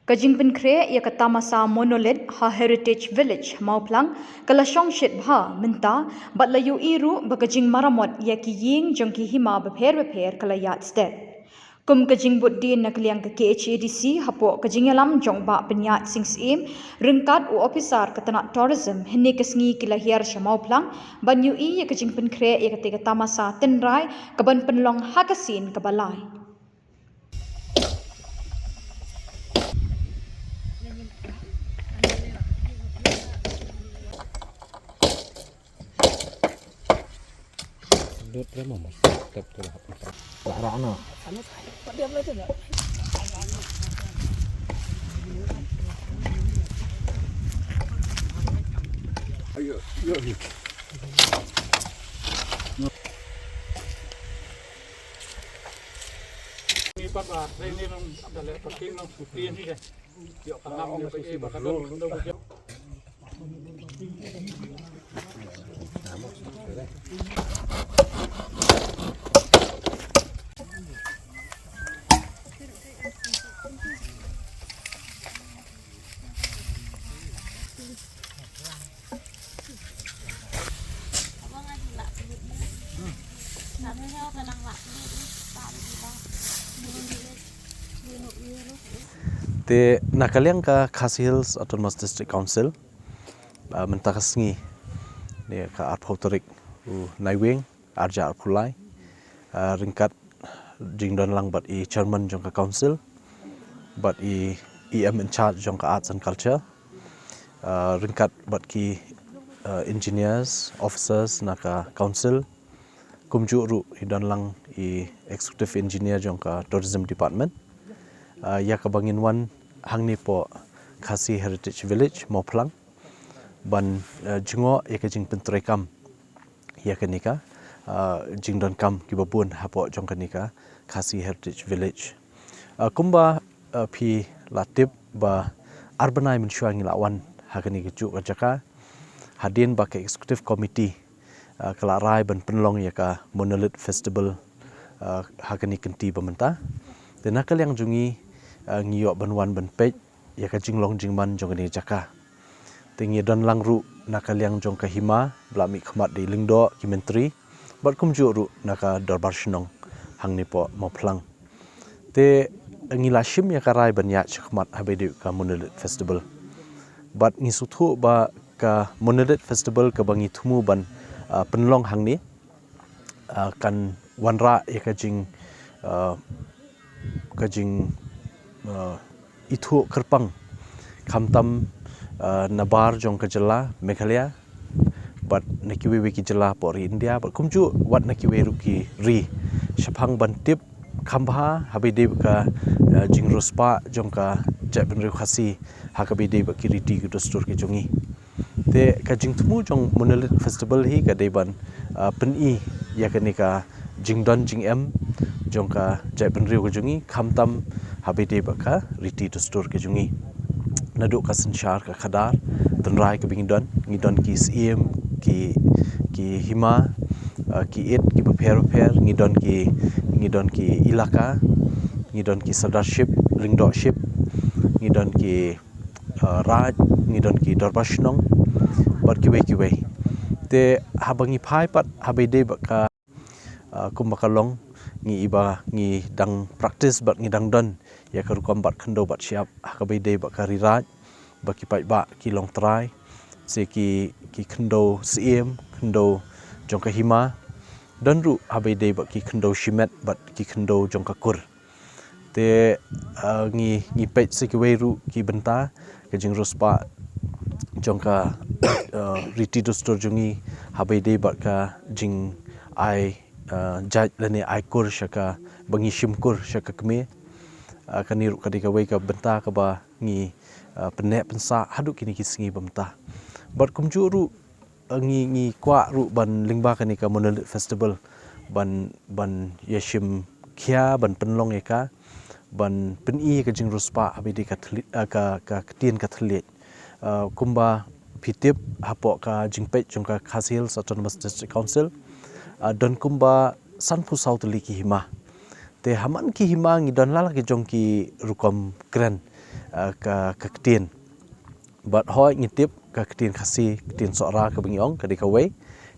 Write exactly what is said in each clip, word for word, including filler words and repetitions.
Ka jingpynkhreh ïa ka tamasa monolith ha Heritage Village Mawphlang ka la shong shit bha mynta bad la ïohi ruh ba ka jingmaramot ïa ki ïing jong ki hima bapher bapher ka la ïaid stet. Kum ka jingbud dien na ka liang ka K H A D C hapoh ka jingïalam jong Bah Pynïaid Sing Syiem ryngkat u ophisar ka tnat tourism, hynne ka sngi ki la hiar sha Mawphlang ban ïohi ïa ka jingpynkhreh ïa kata ka tamasa tynrai kaban pynlong ha ka sien kaba lai. Te na ka liang ka Khasi Hills Autonomous District Council, ah, mynta ka sngi, ne ka arphew tarik u Naiwieng, arja arphew lai, ah, ryngkat jingdon lang bad i chairman jong ka council, bad i E M in charge jong ka arts and culture, ah, ryngkat bad ki, ah, engineers, officers na ka council, kumjuh ruh i don lang i executive engineer jong ka tourism department. Ah, ïa kaba ngin wan hangne poh Khasi Heritage Village Mawphlang ban, ah, jngoh ïa ka jingpyntreikam ïa kane ka, ah, jingdonkam kiba bun hapoh jong kane ka Khasi Heritage Village. Ah, kumba, ah, phi la tip ba ar bnai mynshuwa ngi la wan ha kane ka juh ka jaka hadien ba ka executive committee, ah, ka la rai ban pynlong ïa ka Monolith Festival, ah, ha kane ka kynti ba mynta. Te na ka liang jong ngi, ah, ngi ïoh ban wan ban peit ïa ka jinglong jingman jong kane ka jaka. Te ngi don lang ruh na ka liang jong ka hima, ba la mihkhmat da i lyngdoh, ki myntri, bad kumjuh ruh na ka dorbar shnong hangne poh Mawphlang. Te ngi la shim ïa ka rai ban ïaid shakhmat haba ïadei ka Monolith Festival. Bad ngi sngewthuh ba ka Monolith Festival kaba ngi thmu ban, ah, pynlong hangne, ah, kan wanrah ïa ka jing, ah, ka jing, ah, ithuh kyrpang, khamtam, ah, nabar jong ka jylla Meghalaya bad na kiwei wei ki jylla hapoh ri India bad kumjuh wat na kiwei ruh ki ri shaphang ban tip kham bha haba ïadei ka, ah, jingriewspah jong ka jaitbynriew Khasi ha kaba ïadei bad ki riti ki dustur ki jong ngi. Te ka jingthmu jong Monolith Festival hi ka dei ban, ah, pyni ïa kane ka jingdon jingem jong ka jaitbynriew ka jong ngi, khamtam haba ïadei bad ka riti dustur ka jong ngi. Naduh ka synshar ka khadar tynrai kaba ngi don, ngi don ki syiem, ki, ki hima, ah, ki it kiba pher bapher, ngi don ki, ngi don ki ilaka, ngi don ki sardarship, lyngdohship, ngi don ki, ah, raid, ngi don ki dorbar shnong bad kiwei kiwei. Te haba ngi phai pat haba ïadei bad ka, ah, kumba ka long, ngi i ba ngi dang practice bad ngi dang don ïa ka rukom bat khyndew bat shyiap ha kaba ïadei bad ka ri raid, ba ki paidbah ki long trai, se ki, ki khyndew syiem, khyndew jong ka hima, don ruh haba ïadei bad ki khyndew shimet bad ki khyndew jong ka kur. Te, ah, ngi, ngi peit sa kiwei ruh ki bynta ka jingriewspah jong ka, ah, riti dustur jong ngi haba ïadei bad ka jingai, ah, jait lane ai kur sha ka, ba ngi shim kur sha ka kmie. Ah, kane ruh ka dei kawei ka bynta kaba ngi, ah, pynneh pynsah haduh kine ki sngi ba mynta. Bad kumjuh ruh, ah, ngi, ngi kwah ruh ban lyngba kane ka Monolith Festival ban, ban ïashim khia, ban pynlong ïa ka, ban pyni ka jingriewspah haba ïadei ka thylliej, ah, ka, ka ktien ka thylliej. Ah, kumba phi tip hapoh ka jingpeit jong ka Khasi Hills Autonomous District Council, ah, don kumba sanphew saw tylli ki hima. Te ha man ki hima ngi don la la ki jong ki rukom kren. uh, ka, ka ktien. Bad hoi ngi tip ka ktien Khasi, ktien Sohra kaba ngi ong ka dei kawei.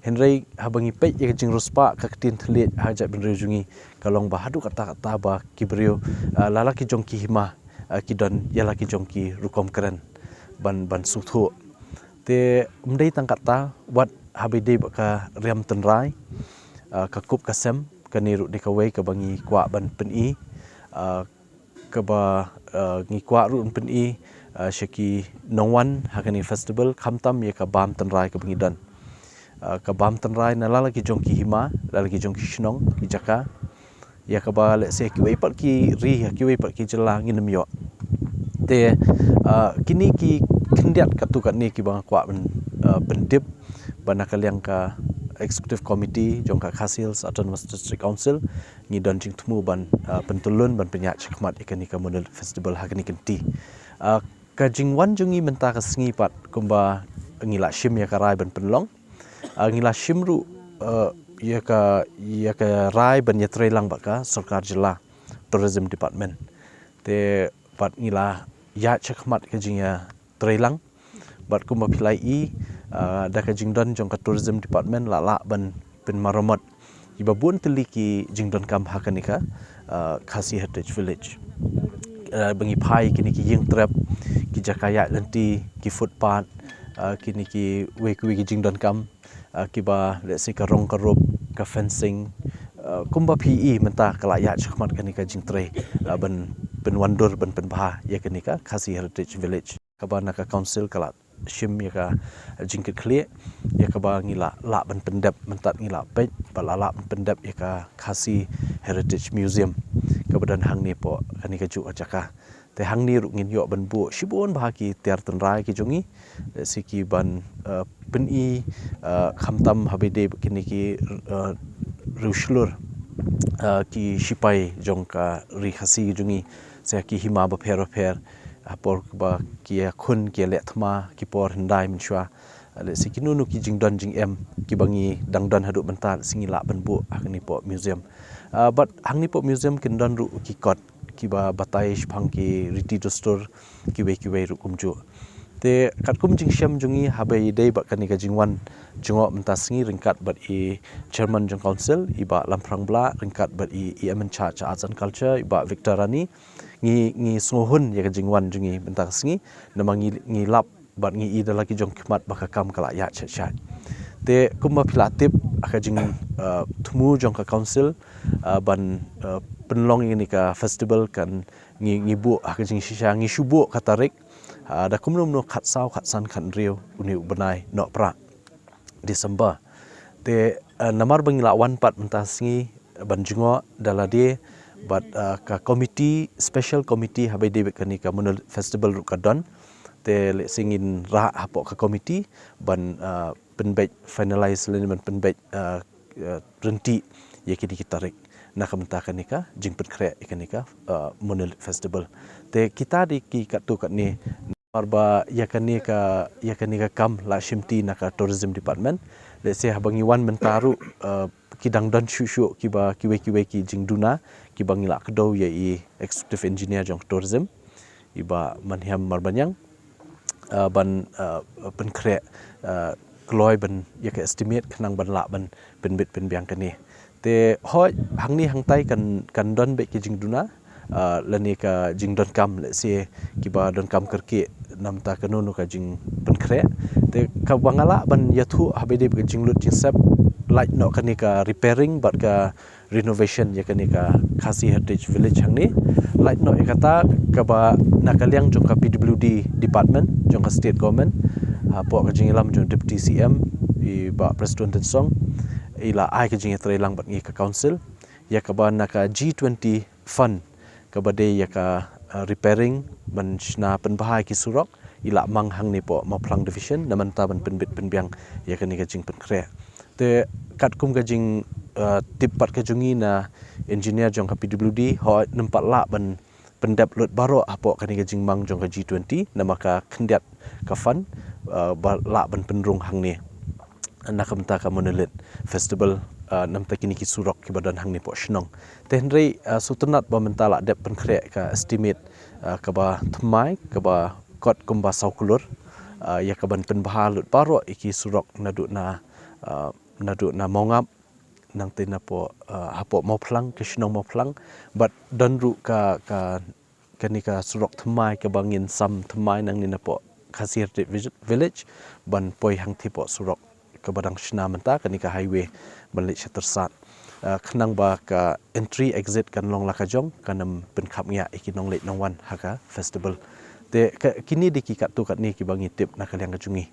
Hynrei haba ngi peit ïa ka jingriewspah ka ktien thylliej ha jaitbynriew jong ngi ka long ba haduh katta katta ba ki briew, uh, la la ki jong ki hima, uh, ki don ïa la ki jong ki rukom kren ban, ban sngewthuh. Te ym dei tang katta, wat haba dei bad ka riam tynrai, uh, ka kup ka sem, kane ruh dei kawei kaba ngi kwah ban pyni, uh, kaba, uh, ngi kwah ruh ban pyni, uh, sha ki nongwan ha kane festival, khamtam ïa ka bam tynrai kaba ngi don. Uh, ka bam tynrai na la la ki jong ki hima, la la ki jong ki shnong, ki jaka. Ïa kaba lehse kiwei pat ki ri, ïa kiwei pat ki jylla ngin ym ïoh. Te, uh, kine ki khyndiat katto katne kiba nga kwah ban, uh, pyntip ba na ka liang ka Executive Committee jong ka Khasi Hills Autonomous District Council ngi don jingthmu ban, uh, pyntyllun ban pynïaid shakhmat ïa kane ka Monolith Festival ha kane ka kynti. Uh, ka jingwan jong ngi mynta ka sngi pat kumba ngi la shim ïa ka rai ban pynlong. Uh, ngi la shim ruh, uh, ïa ka, ïa ka rai ban ïatreilang bad ka sorkar jylla, Tourism Department. Te pat ngi la ïaid shakhmat ka jingïatreilang. Bad kumba phi la ïohi, uh, da ka jingdon jong ka Tourism Department la lah ban pynmaramot ïa ba bun tylli ki jingdonkam ha kane ka, uh, Khasi Heritage Village. Uh, ba ngi phai kine ki ïing trep, ki jaka ïaid lynti, ki footpath, uh, kine kiwei kiwei ki jingdonkam, uh, kiba lehse ka rong ka rup, ka fencing, uh, kumba phi ïohi mynta ka la ïaid shakhmat kane ka jingtrei, uh, ban pynwandur ban pynbha ïa kane ka Khasi Heritage Village. Kaba na ka council ka la shim ïa ka jingkitkhlieh ïa kaba ngi la lah ban pyndep, mynta ngi la peit ba la lah ban pyndep ïa ka Khasi Heritage Museum kaba don hangne hapoh kane kajuh ka jaka. Te hangne ruh ngin ïoh ban buh shibun bha ki tiar tynrai ki jong ngi, eh, lehse ki ban, eh, pyni, eh, khamtam haba dei kine ki, eh, riewshlur, eh, ki shipai jong ka ri Khasi ki jong ngi, lehse ki hima bapher bapher, ha por ba ki ïakhun, ki ïaleh thma, ki por hyndai mynshuwa. Lehse kino kino ki jingdon jingem kiba ngi dang don haduh mynta, lehse ngi lah ban buh ha kane hapoh museum. Ah, bad hangne hapoh museum kin don ruh ki kot kiba batai shaphang ki riti dustur kiwei kiwei ruh kumjuh. Te katkum jingshem jong ngi haba ïadei bad kane ka jingwan jngoh mynta sngi ryngkat bad i chairman jong council, i Bah Lamphrang Blah, ryngkat bad i, i EM in charge Arts and Culture, i Bah Victor Rani, ngi, ngi sngewhun ïa ka jingwan jong ngi mynta ka sngi, namar ngi, ngi lap bad ngi ïohi da la ki jong ki khmat ba ka kam ka la ïaid shet shet. Te kumba phi la tip ha ka jing, uh, thmu jong ka council, uh, ban, uh, pynlong ïa kane ka festival kan ngi, ngi buh ha ka jingshisha, ngi shu buh ka tarik, uh, da kumno kumno khatsaw, khatsan, khathynriew une u bnai Nohprah, December. Te, uh, namar ba ngi la wan pat mynta sngi ban jngoh da lade bad, uh, ka committee, special committee haba ïadei bad kane ka Monolith Festival ruh ka don. Te lehse ngin rah hapoh ka committee ban, uh, pynbeit finalize lane ban pynbeit, uh, uh, ryntih ïa kine ki tarik na ka bynta kane ka jingpynkhreh ïa kane ka, uh, Monolith Festival. Te kita dei ki katto katne namar ba ïa kane ka, ïa kane ka kam la shimti na ka Tourism Department. Lehse haba ngi wan mynta ruh, uh, ki dang don shuh shuh kiba kiwei kiwei ki jingduna kiba ngi la kdew ïa i Executive Engineer jong ka Tourism, i Bah Manhiam Marbaniang, uh, ban, uh, pynkhreh, uh, kloi ban ïa ka estimate khnang ban lah ban pynbit pynbiang kane. Te hooid hangne hangtai kan, kan don beit ki jingduna, uh, lane ka jingdonkam lehse kiba donkam kyrkieh na bynta kano kano ka jingpynkhreh. Te kaba nga lah ban ïathuh haba ïadei bad ka jinglut jingsep, lait noh kane ka repairing bad ka renovation ïa kane ka Khasi Heritage Village hangne. Lait noh ïa kata kaba na ka liang jong ka P W D Department jong ka State Government, hapoh ka jingïalam jong Deputy C M i Bah Prestone Tynsong, i la ai ka jingïatreilang bad ngi ka council ïa kaba na ka G twenty fund kaba dei ïa ka, uh, repairing ban shna pynbha ïa ki surok, i la mang hangne hapoh Mawphlang Division na bynta ban pynbit pynbiang ïa kane ka jingpynkhreh. Te katkum ka jing, uh, tip pat ka jong ngi na engineer jong ka P W D, hooid ym pat lah ban pyndep lut baroh hapoh kane ka jingmang jong ka G twenty namar ka khyndiat ka fund, uh, ba lah ban pynrung hangne na ka bynta ka Monolith Festival uh, namta kini ki surok kiba don hangne poh shnong. Te hynrei uh, sutnat ba mynta la dep pynkhreh ka estimate uh, kaba thymmai kaba kot kumba saw klur uh, ïa kaban pynbha lut baroh ïa ki surok naduh na uh, naduh na Mawngap nangta napoh uh, hapoh Mawphlang ka shnong Mawphlang bad don ruh ka ka kane ka surok thymmai kaba ngin sam thymmai nangne napoh Khasi Heritage Village ban poi hangtei poh surok kaba dang shna mynta kane ka highway ban leit sha Tyrsad. Uh, khnang ba ka entry exit kan long la ka jong kan ym pynkhap ngiah ïa ki nongleit nongwan ha ka festival. Te ka, kine dei ki katto katne kiba ngi tip na ka liang ka jong ngi.